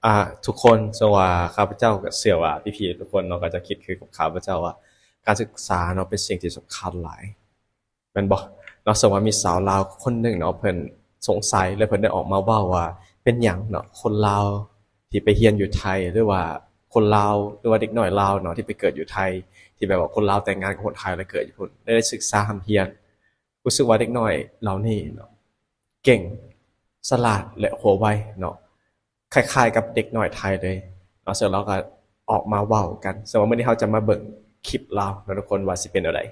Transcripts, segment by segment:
ອາ ທຸກຄົນ, ເຊິ່ງວ່າຂ້າພະເຈົ້າກໍເຊື່ອວ່າພີ່ໆທຸກຄົນເນາະ ກໍຈະຄິດຄືກັບຂ້າພະເຈົ້າວ່າ ການສຶກສາເນາະ ເປັນສິ່ງທີ່ສຳຄັນຫຼາຍ ແມ່ນບໍ່ເນາະ? ເຊິ່ງວ່າມີຊາວລາວຄົນໜຶ່ງເນາະ ເພິ່ນສົງໄສ ແລະ ເພິ່ນໄດ້ອອກມາເວົ້າວ່າ ເປັນຫຍັງເນາະ ຄົນລາວທີ່ໄປຮຽນຢູ່ໄທ ຫຼືວ່າຄົນລາວ ຫຼືວ່າເດັກນ້ອຍລາວເນາະ ທີ່ໄປເກີດຢູ່ໄທ ທີ່ແບບວ່າຄົນລາວແຕ່ງງານກັບຄົນໄທ ແລ້ວເກີດຢູ່ພຸ້ນ ໄດ້ ໄດ້ສຶກສາຮ່ຳຮຽນ ຮູ້ສຶກວ່າເດັກນ້ອຍເຫຼົ່ານີ້ເນາະ ເກັ່ງ, ສະຫຼາດ ແລະ ຫົວໄວເນາະ ຄ້າຍໆກັບເດັກນ້ອຍໄທເລີຍເນາະ. ເຊິ່ງລາວກໍອອກມາເວົ້າກັນ ເຊິ່ງວ່າມື້ນີ້ເຮົາຈະມາເບິ່ງຄລິບລາວເນາະທຸກຄົນ ວ່າຊິເປັນແນວໃດ.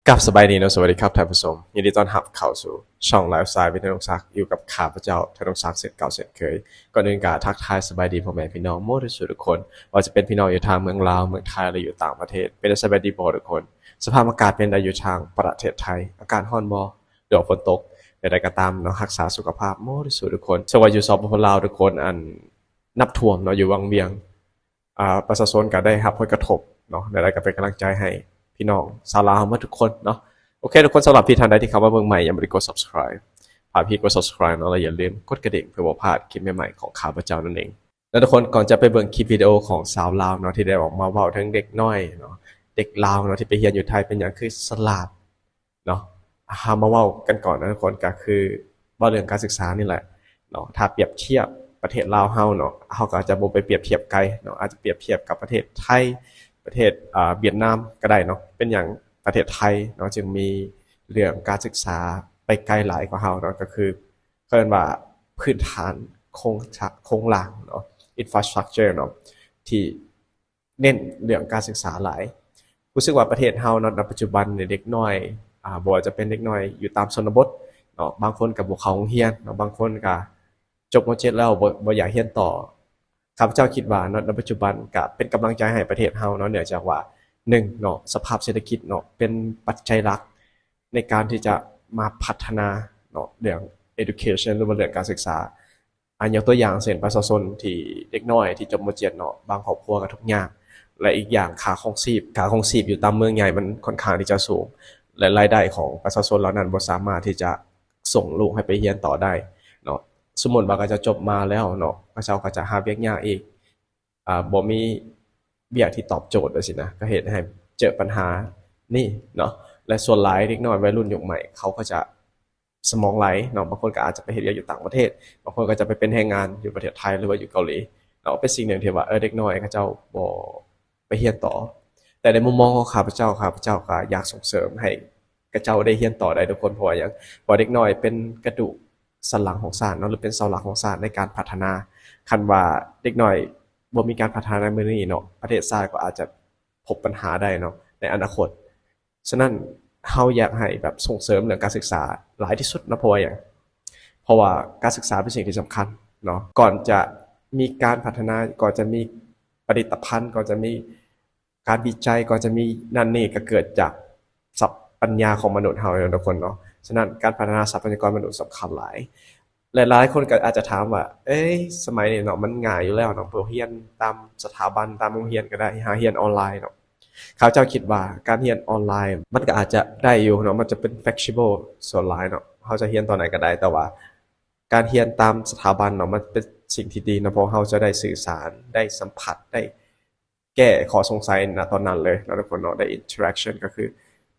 ກາບສະບາຍດີເນາະ, ສະຫວັດດີຄັບທ່ານຜູ້ຊົມ, ຍິນດີຕ້ອນຮັບເຂົ້າສູ່ຊ່ອງໄລຟ໌ສະໄຕລ໌ ວິທະຍານງສັກ ຢູ່ກັບຂ້າພະເຈົ້າ ທະນົງສັກ ເຊັ່ນເກົ່າເຊັ່ນເຄີຍ. ກ່ອນອື່ນກໍທັກທາຍສະບາຍດີພໍ່ແມ່ພີ່ນ້ອງໝົດສູ່ທຸກຄົນ, ບໍ່ວ່າຈະເປັນພີ່ນ້ອງຢູ່ທາງເມືອງລາວ, ເມືອງໄທ ຫຼື ຢູ່ຕ່າງປະເທດ, ເປັນໄດ້ສະບາຍດີບໍ່ທຸກຄົນ? ສະພາບອາກາດເປັນໃດຢູ່ທາງປະເທດໄທ? ອາກາດຮ້ອນບໍ່ ຫຼືວ່າຝົນຕົກ? ແນວໃດກໍຕາມເນາະ, ຮັກສາສຸຂະພາບໝົດສູ່ທຸກຄົນ. ເຊື່ອວ່າຢູ່ ສປປ ລາວ ທຸກຄົນ ອັນ ນ້ຳຖ້ວມເນາະ ຢູ່ວັງວຽງ ອາ ປະຊາຊົນກໍໄດ້ຮັບຜົນກະທົບເນາະ. ແນວໃດກໍເປັນກຳລັງໃຈໃຫ້ພີ່ນ້ອງຊາວລາວເຮົາໝົດທຸກຄົນເນາະ. ໂອເຄທຸກຄົນ, ສຳລັບທີ່ທ່ານໃດທີ່ເຂົ້າມາເບິ່ງໃໝ່ ຍັງບໍ່ໄດ້ກົດ Subscribe ຝາກພີ່ກົດ Subscribe ເນາະ ແລະ ຢ່າລືມກົດກະດິ່ງເພື່ອບໍ່ພາດຄລິບໃໝ່ໆຂອງຂ້າພະເຈົ້ານັ້ນເອງ. ແລ້ວທຸກຄົນ, ກ່ອນຈະໄປເບິ່ງຄລິບວິດີໂອຂອງຊາວລາວເນາະ ທີ່ໄດ້ອອກມາເວົ້າເຖິງເດັກນ້ອຍເນາະ, ເດັກລາວເນາະ ທີ່ໄປຮຽນຢູ່ໄທ ເປັນຫຍັງຄືສະຫຼາດເນາະ, ເຮົາມາເວົ້າກັນກ່ອນນະທຸກຄົນ, ກໍຄືເວົ້າເລື່ອງການສຶກສານີ້ແຫຼະເນາະ. ຖ້າປຽບທຽບປະເທດລາວເຮົາເນາະ, ເຮົາກໍອາດຈະບໍ່ໄປປຽບທຽບໄກເນາະ, ອາດຈະປຽບທຽບກັບປະເທດໄທ, ປະເທດ ອາ ຫວຽດນາມກໍໄດ້ເນາະ. ເປັນຫຍັງປະເທດໄທເນາະ ຈຶ່ງມີເລື່ອງການສຶກສາໄປໄກຫຼາຍກວ່າເຮົາເນາະ? ກໍຄື ເຂົາເອີ້ນວ່າພື້ນຖານໂຄງ ໂຄງລ່າງເນາະ, infrastructure ເນາະ ທີ່ເນັ້ນເລື່ອງການສຶກສາຫຼາຍ. ຮູ້ສຶກວ່າປະເທດເຮົາເນາະ ໃນປັດຈຸບັນນີ້ ເດັກນ້ອຍ ອາ ບໍ່ວ່າຈະເປັນເດັກນ້ອຍຢູ່ຕາມຊົນນະບົດເນາະ, ບາງຄົນກໍບໍ່ເຂົ້າໂຮງຮຽນເນາະ, ບາງຄົນກໍຈົບ ມ.ເຈັດ ແລ້ວ ບໍ່ ບໍ່ຢາກຮຽນຕໍ່. ຂ້າພະເຈົ້າຄິດວ່າເນາະ ໃນປັດຈຸບັນກະເປັນກຳລັງໃຈໃຫ້ປະເທດເຮົາເນາະ, ເນື່ອງຈາກວ່າ ໜຶ່ງເນາະ ສະພາບເສດຖະກິດເນາະ ເປັນປັດໄຈຫຼັກໃນການທີ່ຈະມາພັດທະນາເນາະ ເລື່ອງ education ຫຼືວ່າເລື່ອງການສຶກສາ. ອາ ຍົກຕົວຢ່າງເຊັ່ນ ປະຊາຊົນທີ່ ເດັກນ້ອຍທີ່ຈົບ ມ.ເຈັດ ເນາະ, ບາງຄອບຄົວກໍທຸກຍາກ ແລະ ອີກຢ່າງຄ່າຄອງຊີບ ຄ່າຄອງຊີບຢູ່ຕາມເມືອງໃຫຍ່ມັນຂ້ອນຂ້າງທີ່ຈະສູງ ແລະ ລາຍໄດ້ຂອງປະຊາຊົນເຫຼົ່ານັ້ນບໍ່ສາມາດທີ່ຈະສົ່ງລູກໃຫ້ໄປຮຽນຕໍ່ໄດ້ເນາະ. ສົມມຸດວ່າເຂົາເຈົ້າຈົບມາແລ້ວເນາະ, ເຂົາເຈົ້າກໍຈະຫາວຽກຍາກອີກ, ອາ ບໍ່ມີວຽກທີ່ຕອບໂຈດຈັ່ງຊີ້ນະ, ກໍເຮັດໃຫ້ເຈີປັນຫານີ້ເນາະ. ແລະ ສ່ວນຫຼາຍເດັກນ້ອຍໄວລຸ້ນຍຸກໃໝ່ ເຂົາກໍຈະສະໝອງໄຫຼເນາະ, ບາງຄົນກໍອາດຈະໄປເຮັດວຽກຢູ່ຕ່າງປະເທດ, ບາງຄົນກໍຈະໄປເປັນແຮງງານຢູ່ປະເທດໄທ ຫຼືວ່າຢູ່ເກົາຫຼີເນາະ. ເປັນສິ່ງໜຶ່ງທີ່ວ່າ ເອີ ເດັກນ້ອຍເຂົາເຈົ້າບໍ່ໄປຮຽນຕໍ່. ແຕ່ໃນມຸມມອງຂອງຂ້າພະເຈົ້າ, ຂ້າພະເຈົ້າກໍຢາກສົ່ງເສີມໃຫ້ ຂະເຈົ້າໄດ້ຮຽນຕໍ່ໄດ້ທຸກຄົນ. ເພາະວ່າຫຍັງ? ເພາະວ່າເດັກນ້ອຍເປັນກະດູກສັນຫຼັງຂອງຊາດເນາະ, ຫຼື ເປັນເສົາຫຼັກຂອງຊາດໃນການພັດທະນາ. ຄັນວ່າເດັກນ້ອຍບໍ່ມີການພັດທະນາໃນມື້ນີ້ເນາະ, ປະເທດຊາດກໍອາດຈະພົບບັນຫາໄດ້ເນາະ ໃນອະນາຄົດ. ສະນັ້ນ ເຮົາຢາກໃຫ້ແບບສົ່ງເສີມເລື່ອງການສຶກສາຫຼາຍທີ່ສຸດເນາະ. ເພາະວ່າຫຍັງ? ເພາະວ່າການສຶກສາເປັນສິ່ງທີ່ສຳຄັນເນາະ. ກ່ອນຈະມີການພັດທະນາ, ກ່ອນຈະມີຜະລິດຕະພັນ, ກ່ອນຈະມີ ການວິໄຈກໍຈະມີນັ້ນນີ້ ກໍເກີດຈາກຊັບປັນຍາຂອງມະນຸດເຮົາເນາະທຸກຄົນເນາະ. ສະນັ້ນ ການພັດທະນາຊັບພະຍາກອນມະນຸດສຳຄັນຫຼາຍ ແລະ ຫຼາຍຄົນກໍອາດຈະຖາມວ່າ ເອີຍ ສະໄໝນີ້ເນາະ ມັນງ່າຍຢູ່ແລ້ວເນາະ, ໄປຮຽນຕາມສະຖາບັນ ຕາມໂຮງຮຽນກໍໄດ້, ຫາຮຽນອອນລາຍເນາະ. ຂ້າພະເຈົ້າຄິດວ່າການຮຽນອອນລາຍມັນກໍອາດຈະໄດ້ຢູ່ເນາະ, ມັນຈະເປັນ flexible ສ່ວນຫຼາຍເນາະ, ເຮົາຈະຮຽນຕອນໃດກໍໄດ້. ແຕ່ວ່າການຮຽນຕາມສະຖາບັນເນາະ ມັນເປັນສິ່ງທີ່ດີເນາະ, ເພາະເຮົາຈະໄດ້ສື່ສານ, ໄດ້ສຳຜັດ, ໄດ້ ແກ້ຂໍ້ສົງໄສນະຕອນນັ້ນເລີຍເນາະທຸກຄົນເນາະ. ໄດ້ interaction ກໍຄື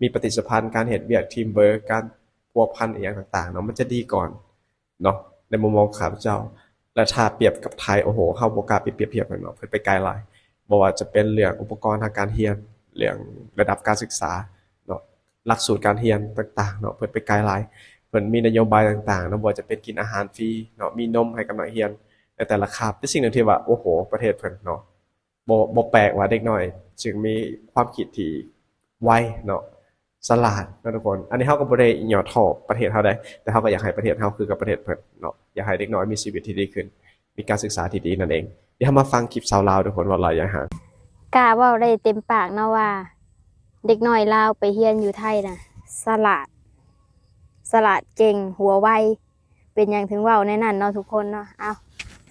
ມີປະຕິສະພັນ, ການເຮັດວຽກ teamwork, ການພົວພັນອີ່ຫຍັງຕ່າງໆເນາະ, ມັນຈະດີກ່ອນເນາະ ໃນມຸມມອງຂອງຂ້າພະເຈົ້າ. ແລະ ຖ້າປຽບກັບໄທ, ໂອ້ໂຫ ເຮົາບໍ່ກ້າໄປປຽບທຽບເນາະ, ເພິ່ນໄປໄກຫຼາຍ. ບໍ່ວ່າຈະເປັນເລື່ອງອຸປະກອນທາງການຮຽນ, ເລື່ອງລະດັບການສຶກສາເນາະ, ຫຼັກສູດການຮຽນຕ່າງໆເນາະ, ເພິ່ນໄປໄກຫຼາຍ. ເພິ່ນມີນະໂຍບາຍຕ່າງໆເນາະ, ບໍ່ວ່າຈະເປັນກິນອາຫານຟຣີເນາະ, ມີນົມໃຫ້ກັບນັກຮຽນໃນແຕ່ລະຄາບ. ເປັນສິ່ງໜຶ່ງທີ່ວ່າ ໂອ້ໂຫ ປະເທດເພິ່ນເນາະ ບໍ່ ບໍ່ແປກວ່າເດັກນ້ອຍຈຶ່ງມີຄວາມຄິດທີ່ໄວເນາະ, ສະຫຼາດເນາະທຸກຄົນ. ອັນນີ້ເຮົາກໍບໍ່ໄດ້ຫຍໍ້ທໍ້ປະເທດເຮົາໃດ, ແຕ່ເຮົາກໍຢາກໃຫ້ປະເທດເຮົາຄືກັບປະເທດເພິ່ນເນາະ, ຢາກໃຫ້ເດັກນ້ອຍມີຊີວິດທີ່ດີຂຶ້ນ, ມີການສຶກສາທີ່ດີນັ້ນເອງ. ດຽວເຮົາມາຟັງຄລິບຊາວລາວທຸກຄົນເວົ້າຫຼາຍຢ່າງຫາງ. ກ້າເວົ້າໄດ້ເຕັມປາກເນາະວ່າ ເດັກນ້ອຍລາວໄປຮຽນຢູ່ໄທນະ ສະຫຼາດ, ສະຫຼາດເກັ່ງ, ຫົວໄວ. ເປັນຫຍັງເຖິງເວົ້າແນວນັ້ນເນາະທຸກຄົນເນາະ. ເອົ້າ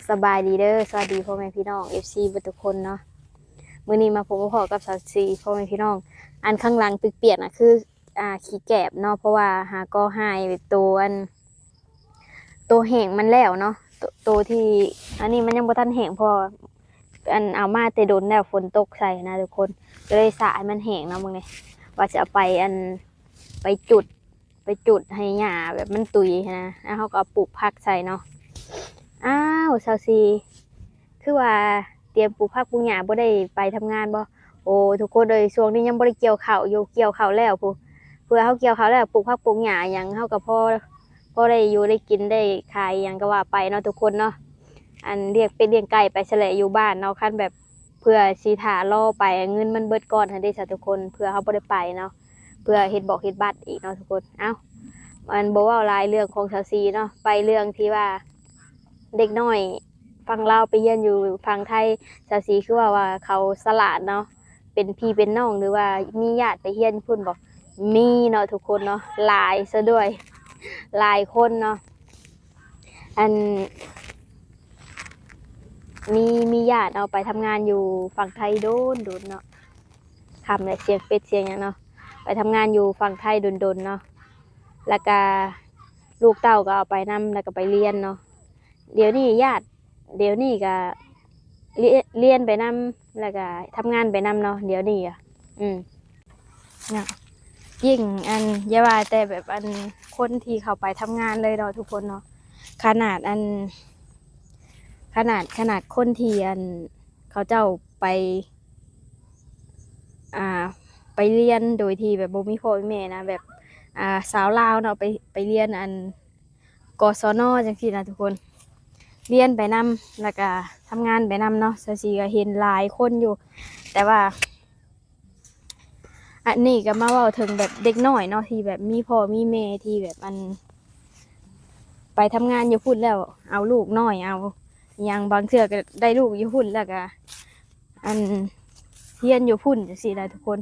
ສະບາຍດີເດີ, ສະຫວັດດີພໍ່ແມ່ພີ່ນ້ອງ ເອັຟຊີ ເບິດທຸກຄົນເນາະ. ມື້ນີ້ມາພົບມາພໍ້ກັບສາວສີ ພໍ່ແມ່ພີ່ນ້ອງ. ອັນຂ້າງຫຼັງປຽກໆນະ ຄື ອ່າ ຂີ້ແກບເນາະ, ເພາະວ່າຫາກໍຫາຍໂຕ ອັນ ໂຕແຫ້ງມັນແລ້ວເນາະ, ໂຕ ໂຕທີ່ອັນນີ້ມັນຍັງບໍ່ທັນແຫ້ງ ເພາະວ່າອັນເອົາມາແຕ່ດົນແລ້ວ ຝົນຕົກໃສ່ນະທຸກຄົນ ກໍເລີຍສາໃຫ້ມັນແຫ້ງເນາະ. ເບິ່ງນີ້ ວ່າຊິເອົາໄປອັນ ໄປຈຸດ ໄປຈຸດໃຫ້ຫຍ້າແບບມັນຕຸຍຫັ້ນນະ ແລ້ວເຮົາກໍເອົາປູກຜັກໃສ່ເນາະ. ອ້າວ ຊາວສີ່ ຄືວ່າຕຽມປູກຜັກປູກຫຍ້າ ບໍ່ໄດ້ໄປທຳງານບໍ່? ໂອ້ ທຸກຄົນເອີຍ ຊ່ວງນີ້ຍັງບໍ່ໄດ້ກ່ຽວເຂົ້າຢູ່ ກ່ຽວເຂົ້າແລ້ວພຸ້ນ ເພື່ອເຮົາກ່ຽວເຂົ້າແລ້ວ ປູກຜັກປູກຫຍ້າຫຍັງ ເຮົາກໍພໍ ພໍໄດ້ຢູ່ໄດ້ກິນ ໄດ້ຂາຍຫຍັງກໍວ່າໄປເນາະທຸກຄົນເນາະ. ອັນລ້ຽງເປັດລ້ຽງໄກ່ໄປຊັ້ນແຫຼະຢູ່ບ້ານເນາະ ຄັນແບບ ເພື່ອຊິຖ້າລໍໄປ ເງິນມັນເບິດກ່ອນຫັ້ນເດ້ຊະທຸກຄົນ ເພື່ອເຮົາບໍ່ໄດ້ໄປເນາະ ເພື່ອເຮັດບອກເຮັດບັດອີກເນາະທຸກຄົນ. ເອົ້າ ອັນບໍ່ເວົ້າຫຼາຍເລື່ອງຂອງຊາວສີ່ເນາະ ໄປເລື່ອງທີ່ວ່າເດັກນ້ອຍຝັ່ງລາວໄປຮຽນຢູ່ຝັ່ງໄທ ຊາວສີ່ຄືວ່າ ວ່າເຂົາສະຫຼາດເນາະ ເປັນພີ່ເປັນນ້ອງ ຫຼືວ່າມີຍາດໄປຮຽນພຸ້ນບໍ່? ມີເນາະທຸກຄົນເນາະ ຫຼາຍຊະດ້ວຍ ຫຼາຍຄົນເນາະ. ອັນ ມີ ມີຍາດເນາະ ໄປທຳງານຢູ່ຝັ່ງໄທດົນໆເນາະ ຄ່ຳແລ້ວ ສຽງເປັດສຽງຫຍັງເນາະ ໄປທຳງານຢູ່ຝັ່ງໄທດົນໆເນາະ ແລ້ວກະລູກເຕົ້າກໍເອົາໄປນຳ ແລ້ວກໍໄປຮຽນເນາະ. ດຽວນີ້ຍາດ ດຽວນີ້ກໍ ລ- ຮຽນໄປນຳ ແລ້ວກໍທຳງານໄປນຳເນາະ ດຽວນີ້ອະ ອືມ ເນາະ ຍິ່ງອັນ ຢ່າວ່າແຕ່ແບບອັນ ຄົນທີ່ເຂົ້າໄປທຳງານເລີຍເນາະທຸກຄົນເນາະ ຂະໜາດອັນ ຂະໜາດ ຂະໜາດຄົນທີ່ອັນ ເຂົາເຈົ້າໄປ ອ່າ ໄປຮຽນໂດຍທີ່ແບບບໍ່ມີພໍ່ມີແມ່ນະ ແບບ ອ່າ ຊາວລາວເນາະ ໄປ ໄປຮຽນອັນ ກສນ ຈັ່ງຊີ້ນະທຸກຄົນ ຮຽນໄປນຳ ແລ້ວກະທຳງານໄປນຳເນາະ ຊາວສີ່ກໍເຫັນຫຼາຍຄົນຢູ່ ແຕ່ວ່າ ອັນນີ້ກໍມາເວົ້າເຖິງແບບເດັກນ້ອຍເນາະ ທີ່ແບບມີພໍ່ມີແມ່ທີ່ແບບອັນ ໄປທຳງານຢູ່ພຸ້ນແລ້ວ ເອົາລູກນ້ອຍ ເອົາຫຍັງ ບາງເທື່ອກໍໄດ້ລູກຢູ່ພຸ້ນ ແລ້ວກໍອັນ ຮຽນຢູ່ພຸ້ນຈັ່ງຊີ້ນະທຸກຄົນ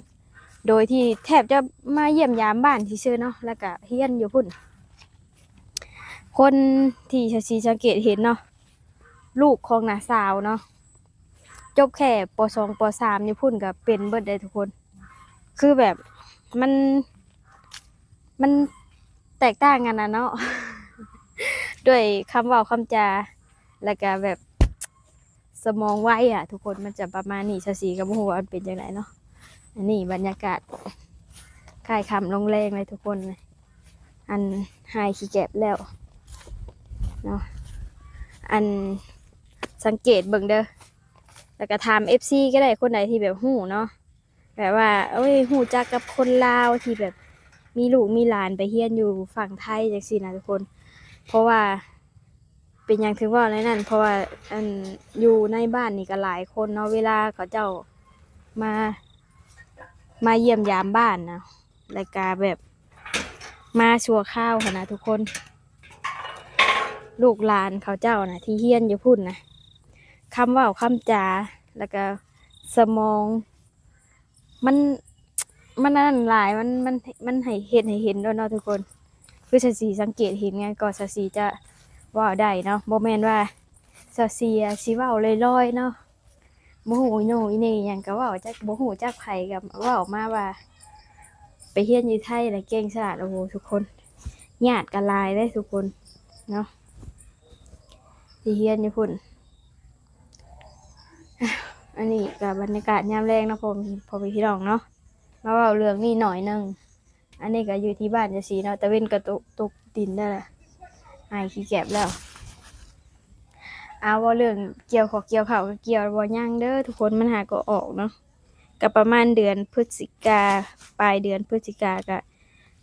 ໂດຍທີ່ແທບຈະມາຢ້ຽມຢາມບ້ານຊື່ໆເນາະ ແລ້ວກໍຮຽນຢູ່ພຸ້ນ. ຄົນທີ່ຊາວສີ່ສັງເກດເຫັນເນາະ ລູກຂອງນ້າສາວເນາະ ຈົບແຄ່ ປໍສອງ ປໍສາມ ຢູ່ພຸ້ນກໍເປັນເບິດເດ້ທຸກຄົນ ຄືແບບ ມັນ ມັນແຕກຕ່າງກັນນະເນາະ ດ້ວຍຄຳເວົ້າຄຳຈາ ແລ້ວກໍແບບ ສະໝອງໄວອະທຸກຄົນ ມັນຈະປະມານນີ້ ຊາວສີ່ກໍບໍ່ຮູ້ວ່າມັນເປັນຈັ່ງໃດເນາະ. ອັນນີ້ບັນຍາກາດຄ້າຍຄ່ຳລົງແລງເລີຍທຸກຄົນ ອັນຫາຍຂີ້ແກບແລ້ວເນາະ ອັນສັງເກດເບິ່ງເດີ ແລ້ວກໍຖາມເອັຟຊີກໍໄດ້ ຄົນໃດທີ່ແບບຮູ້ເນາະ ແບບວ່າ ໂອ້ຍ ຮູ້ຈັກກັບຄົນລາວທີ່ແບບມີລູກມີຫຼານໄປຮຽນຢູ່ຝັ່ງໄທຈັ່ງຊີ້ນະທຸກຄົນ ເພາະວ່າ ເປັນຫຍັງເຖິງເວົ້າແນວນັ້ນ ເພາະວ່າ ອັນ ຢູ່ໃນບ້ານນີ້ກໍຫຼາຍຄົນເນາະ ເວລາເຂົາເຈົ້າມາ ມາຢ້ຽມຢາມບ້ານນະ ແລ້ວກະແບບມາຊົ່ວຄາວຫັ້ນນະທຸກຄົນ ລູກຫຼານເຂົາເຈົ້ານະ ທີ່ຮຽນຢູ່ພຸ້ນນະ ຄຳເວົ້າຄຳຈາ ແລ້ວກະສະໝອງ ມັນ ມັນອັນນັ້ນຫຼາຍ ມັນ ມັນ ມັນໃຫ້ ເຮັດໃຫ້ເຫັນໂລດເນາະທຸກຄົນ ຄືຊາວສີ່ສັງເກດເຫັນໄງ ກໍຊາວສີ່ຈະເວົ້າໄດ້ເນາະ ບໍ່ແມ່ນວ່າຊາວສີ່ອະຊິເວົ້າລອຍໆເນາະ ບໍ່ຮູ້ອີໂໜ່ອີເໜ່ຫຍັງກໍເວົ້າ ຈັກ ບໍ່ຮູ້ຈັກໃຜກໍເວົ້າມາວ່າ ໄປຮຽນຢູ່ໄທລະເກັ່ງສະຫຼາດ ໂອ້ໂຫ ທຸກຄົນ ຍາດກໍຫຼາຍເດ້ທຸກຄົນເນາະ ທີ່ຮຽນຢູ່ພຸ້ນ. ອັນນີ້ກໍບັນຍາກາດຍາມແລງເນາະ ພໍ່ ພໍ່ແມ່ພີ່ນ້ອງເນາະ ມາເວົ້າເລື່ອງນີ້ໜ້ອຍໜຶ່ງ. ອັນນີ້ກໍຢູ່ທີ່ບ້ານຈັ່ງຊີ້ເນາະ ຕາເວັນກໍຕົກ ຕົກດິນແລ້ວລະ ຫາຍຂີ້ແກບແລ້ວ. ເອົາ ເວົ້າເລື່ອງກ່ຽວ ເຂົ້າ ກ່ຽວເຂົ້າກໍກ່ຽວບໍ່ຍັງເດີທຸກຄົນ ມັນຫາກໍອອກເນາະ ກໍປະມານເດືອນພຶດສະຈິກາ ປາຍເດືອນພຶດສະຈິກາກໍ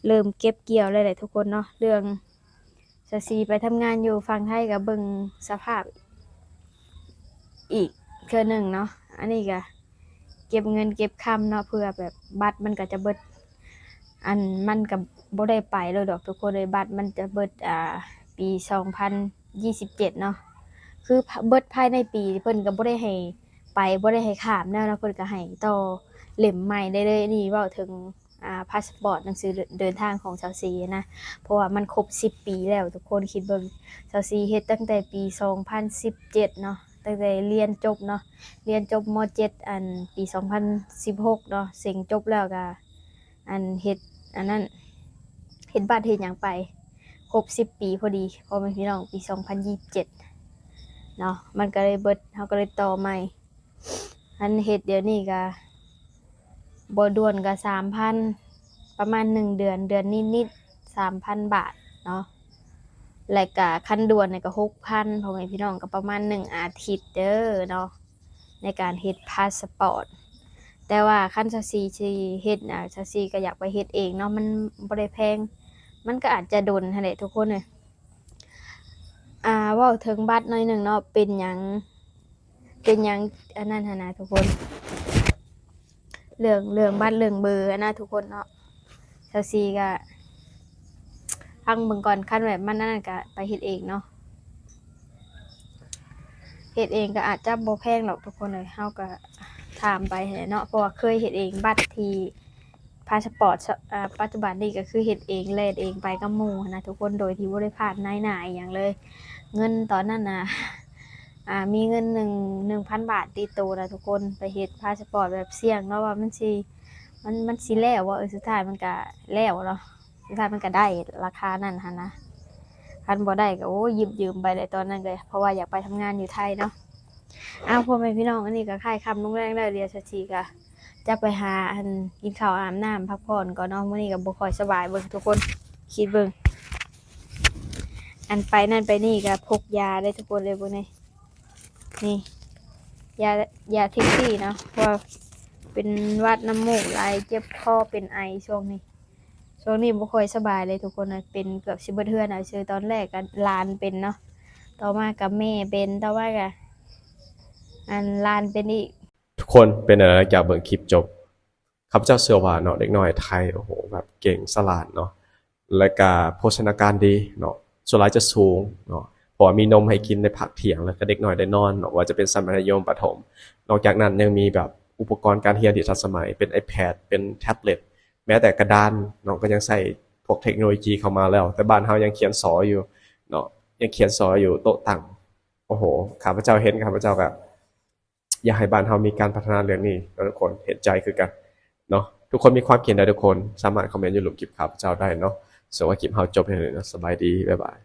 ເລີ່ມເກັບກ່ຽວແລ້ວແຫຼະທຸກຄົນເນາະ. ເລື່ອງ ຊາວສີ່ໄປທຳງານຢູ່ຝັ່ງໄທກໍເບິ່ງສະພາບອີກເທື່ອໜຶ່ງເນາະ. ອັນນີ້ກໍເກັບເງິນເກັບຄຳເນາະ ເພື່ອແບບບັດມັນກໍຈະເບິດ ອັນ ມັນກໍບໍ່ໄດ້ໄປໂລດດອກທຸກຄົນເອີຍ ບັດມັນຈະເບິດ ອ່າ ປີສອງພັນຊາວເຈັດເນາະ ຄືເບິດພາຍໃນປີ ເພິ່ນກໍບໍ່ໄດ້ໃຫ້ໄປ ບໍ່ໄດ້ໃຫ້ຂ້າມແລ້ວເນາະ ເພິ່ນກໍໃຫ້ຕໍ່ເຫຼັ້ມໃໝ່ໄດ້ເລີຍ. ນີ້ເວົ້າເຖິງ ອ່າ ພາສປອດ ໜັງສືເດີນທາງຂອງຊາວສີ່ນະ ເພາະວ່າມັນຄົບສິບປີແລ້ວ ທຸກຄົນຄິດເບິ່ງ ຊາວສີ່ເຮັດຕັ້ງແຕ່ປີສອງພັນສິບເຈັດເນາະ ຕັ້ງແຕ່ຮຽນຈົບເນາະ ຮຽນຈົບ ມ.ເຈັດ ອັນ ປີສອງພັນສິບຫົກເນາະ ເສັງຈົບແລ້ວກະ ອັນ ເຮັດ ອັນນັ້ນ ເຮັດບັດເຮັດຫຍັງໄປ ຄົບສິບປີພໍດີ ພໍ່ແມ່ພີ່ນ້ອງ ປີສອງພັນຊາວເຈັດ ເນາະ ມັນກໍເລີຍເບິດ ເຮົາກໍເລີຍຕໍ່ໃໝ່. ຄັນເຮັດດຽວນີ້ກໍບໍ່ດ່ວນກໍສາມພັນ ປະມານໜຶ່ງເດືອນ ເດືອນນິດໆ ສາມພັນບາດເນາະ ແລະກະຄັນດ່ວນນີ້ກໍຫົກພັນ ພໍ່ແມ່ພີ່ນ້ອງ ກໍປະມານໜຶ່ງອາທິດເດີເນາະ ໃນການເຮັດພາສະປອດ. ແຕ່ວ່າຄັນຊາວສີ່ຊິເຮັດນະ ຊາວສີ່ກໍຢາກໄປເຮັດເອງເນາະ ມັນບໍ່ໄດ້ແພງ ມັນກໍອາດຈະດົນຫັ້ນແຫຼະທຸກຄົນເອີຍ. ອ່າ ເວົ້າເຖິງບັດໜ້ອຍໜຶ່ງເນາະ ເປັນຫຍັງ ເປັນຫຍັງອັນນັ້ນຫັ້ນນະທຸກຄົນ ເລື່ອງ ເລື່ອງບັດເລື່ອງເບີຫັ້ນນະທຸກຄົນເນາະ. ຊາວສີ່ກໍຟັງເບິ່ງກ່ອນ ຄັນແບບມັນອັນນັ້ນກໍໄປເຮັດເອງເນາະ ເຮັດເອງກໍອາດຈະບໍ່ແພງດອກທຸກຄົນເອີຍ. ເຮົາກໍຖາມໄປຫັ້ນແຫຼະເນາະ ເພາະວ່າເຄີຍເຮັດເອງ ບັດທີ່ ພາສະປອດ ສະ ອາ ປັດຈຸບັນນີ້ກໍຄືເຮັດເອງ ແລ່ນເອງໄປກັບໝູ່ຫັ້ນນະທຸກຄົນ ໂດຍທີ່ບໍ່ໄດ້ຜ່ານນາຍໜ້າອີ່ຫຍັງເລີຍ. ເງິນຕອນນັ້ນນະ ອາ ມີເງິນໜຶ່ງ ໜຶ່ງພັນບາດຕິດໂຕນະທຸກຄົນ ໄປເຮັດພາສະປອດແບບສ່ຽງເນາະ ວ່າມັນຊິ ມັນ ມັນຊິແລ້ວບໍ່ ເອີ ສຸດທ້າຍມັນກະແລ້ວເນາະ ສຸດທ້າຍມັນກະໄດ້ລາຄານັ້ນຫັ້ນນະ. ຄັນບໍ່ໄດ້ກໍ ໂອ້ຍ ຢິບຢືມໄປແຫຼະຕອນນັ້ນກໍ ເພາະວ່າຢາກໄປທຳງານຢູ່ໄທເນາະ. ອ້າວ ພໍ່ແມ່ພີ່ນ້ອງ ອັນນີ້ກໍຄ້າຍຄ່ຳລົງແລງແລ້ວ ດຽວຊາວສີ່ກໍຈະໄປຫາ ອັນ ກິນເຂົ້າອາບນ້ຳພັກຜ່ອນກ່ອນເນາະ. ມື້ນີ້ກໍບໍ່ຄ່ອຍສະບາຍ ເບິ່ງທຸກຄົນ ຄິດເບິ່ງ ອັນໄປນັ້ນໄປນີ້ກໍພົກຢາເດ້ທຸກຄົນເອີຍ ເບິ່ງນີ້ ນີ້ ຢາ ຢາທິກຊີ້ເນາະ ເພາະວ່າເປັນຫວັດນ້ຳມູກໄຫຼ ເຈັບຄໍ ເປັນໄອຊ່ວງນີ້. ຊ່ວງນີ້ບໍ່ຄ່ອຍສະບາຍເລີຍທຸກຄົນເອີຍ ເປັນເກືອບຊິເບິດເຮືອນເອົາຊື່. ຕອນແລກກໍຫຼານເປັນເນາະ ຕໍ່ມາກໍແມ່ເປັນ ຕໍ່ມາກໍ ອັນ ຫຼານເປັນອີກ. ທຸກຄົນເປັນແນວໃດຫຼັງຈາກເບິ່ງຄລິບຈົບ? ຂ້າພະເຈົ້າເຊື່ອວ່າເນາະ ເດັກນ້ອຍໄທ ໂອ້ໂຫ ແບບເກັ່ງສະຫຼາດເນາະ ແລະກະໂພຊະນາການດີເນາະ ສ່ວນຫຼາຍຈະສູງເນາະ ເພາະວ່າມີນົມໃຫ້ກິນໃນພາກທ່ຽງ ແລະກະເດັກນ້ອຍໄດ້ນອນເນາະ ວ່າຈະເປັນສະໄໝຍະຍົມປະຖົມ. ນອກຈາກນັ້ນຍັງມີແບບອຸປະກອນການຮຽນທີ່ທັນສະໄໝ ເປັນໄອແພດ ເປັນແທັບເລັດ ແມ້ແຕ່ກະດານເນາະ ກໍຍັງໃຊ້ພວກເທັກໂນໂລຢີຈີເຂົ້າມາແລ້ວ ແຕ່ບ້ານເຮົາຍັງຂຽນສໍຢູ່ເນາະ ຍັງຂຽນສໍຢູ່ໂຕະຕັ່ງ. ໂອ້ໂຫ ຂ້າພະເຈົ້າເຫັນ ຂ້າພະເຈົ້າກະຢາກໃຫ້ບ້ານເຮົາມີການພັດທະນາເລື່ອງນີ້ເນາະທຸກຄົນ ເຫັນໃຈຄືກັນເນາະ. ທຸກຄົນມີຄວາມຄິດເຫັນໃດ ທຸກຄົນສາມາດຄອມເມັນຢູ່ລຸ່ມຄລິບຂ້າພະເຈົ້າໄດ້ເນາະ. ສຳລັບຄລິບເຮົາຈົບແຄ່ນີ້ເນາະ ສະບາຍດີ ບາຍບາຍ.